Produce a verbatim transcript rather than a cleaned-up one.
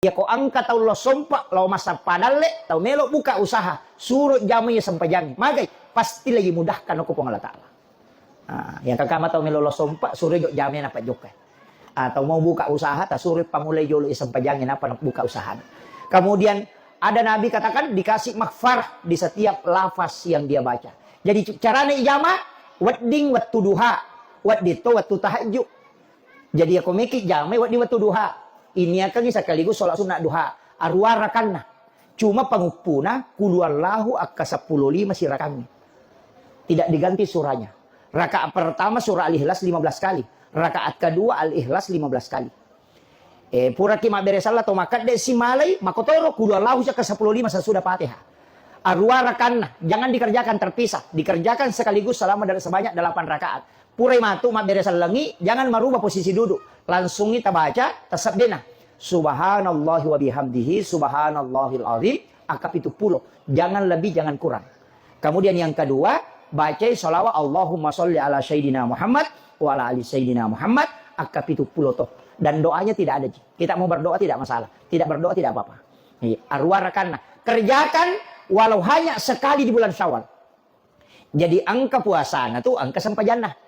Iya ko engka tau lo sompa, lo massappa dalle, tau melo buka usaha, suro jama iya sempajangnge. Magai, pasti lagi mudahkan ko Puang Allah Ta'ala. Ah, yang kakama tau melo lo sompa, suro jo jama na pajokka. Atau mau buka usaha, ta suro pamulai jolo iya sempajangnge, napa buka usaha. Kemudian ada Nabi katakan dikasih maghfirah di setiap lafaz yang dia baca. Jadi carane ijama, wedding wettu duha, wedding to wettu tahajud. Jadi, iya ko meki jamai wedding wettu duha. Iniakengngi sekaligus sholat sunnah duha. Arua rakanna. Cuma panguppuna, kulu Allahu akka seppulo lima sirakangngi. Tidak diganti surahnya. Rakaat pertama surah Al-Ikhlas lima belas kali. Rakaat kedua Al-Ikhlas lima belas kali. Eh, puraki mabbere salla to makedde simalai, makotoro kulu Allahu akka seppulo lima sesudah Fatihah. Arua rakanna, jangan dikerjakan terpisah, dikerjakan sekaligus selama dal-, sebanyak delapan rakaat. Purai matu mabbere sellengi, jangan merubah posisi duduk. Langsungi tabaca, taseddena. Subhanallahi wa bihamdihi, subhanallahil azim, akka pitu pulo. Jangan lebih, jangan kurang. Kemudian yang kedua, bacai salawat Allahumma sholli ala sayyidina Muhammad wa ala ali sayyidina Muhammad, akka pitu pulo to. Dan doanya tidak ada, Ji. Kita mau berdoa tidak masalah. Tidak berdoa tidak apa-apa. Iya, arua rakanna. Kerjakan walau hanya sekali di bulan Syawal. Jadi engka puasana tu, engka sempajanna.